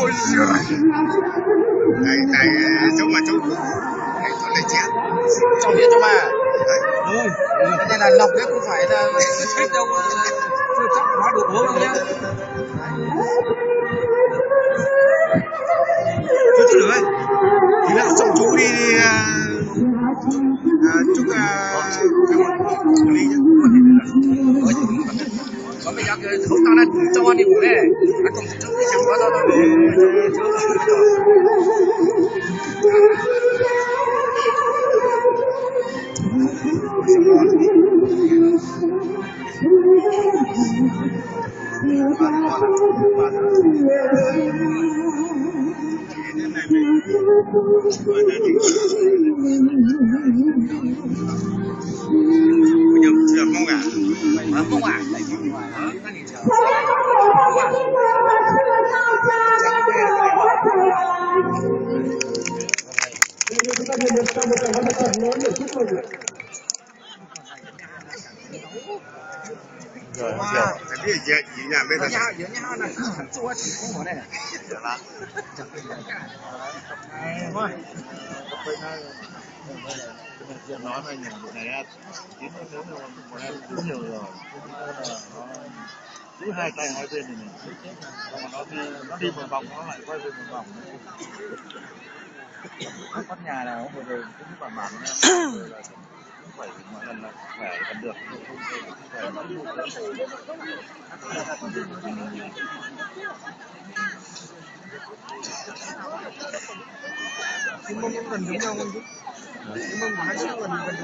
Ui giời. Này, này, chống mà chống, này, chống này chứ. Trong biết trong mà. Cái này là lọc đấy, không phải là, là thích đâu, là chưa chắc hóa được uống đâu nhá. Chú, chú Lửa ơi, thì là trong chú đi, đi, à, à, chúc, à, các bạn xử lý nhá. Có bây giờ không tao đang trong ăn đi ngủ đây. Nó không, không, không, không, không, không. Mông à? Mông à? Rồi, hiểu. Cái gì vậy? Chị nhà bên là sao? Nó này, nhìn này á, chín mươi bốn, một em cũng nhiều rồi. Cứ hai tay hai bên này, này. Xong rồi nó, nó đi một vòng, nó lại quay về một vòng. Nó thoát nhà là hôm vừa rồi cũng bản bản nha. Cũng phải mọi lần là khỏe còn được, không, không, không khỏe lắm. Cái mông nó gần giống nhau không? Cái mông của hai chiếc gần, gần